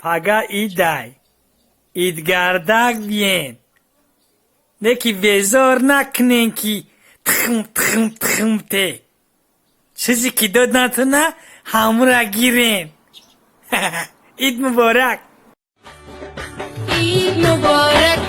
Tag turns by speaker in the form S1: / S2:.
S1: Пага идай. Идгардак биен. Не ки безор накунен, ки тухм, тухм, тухм те. Чизе ки доднатуна, ҳамура гирен. Ид муборак.
S2: Ид муборак.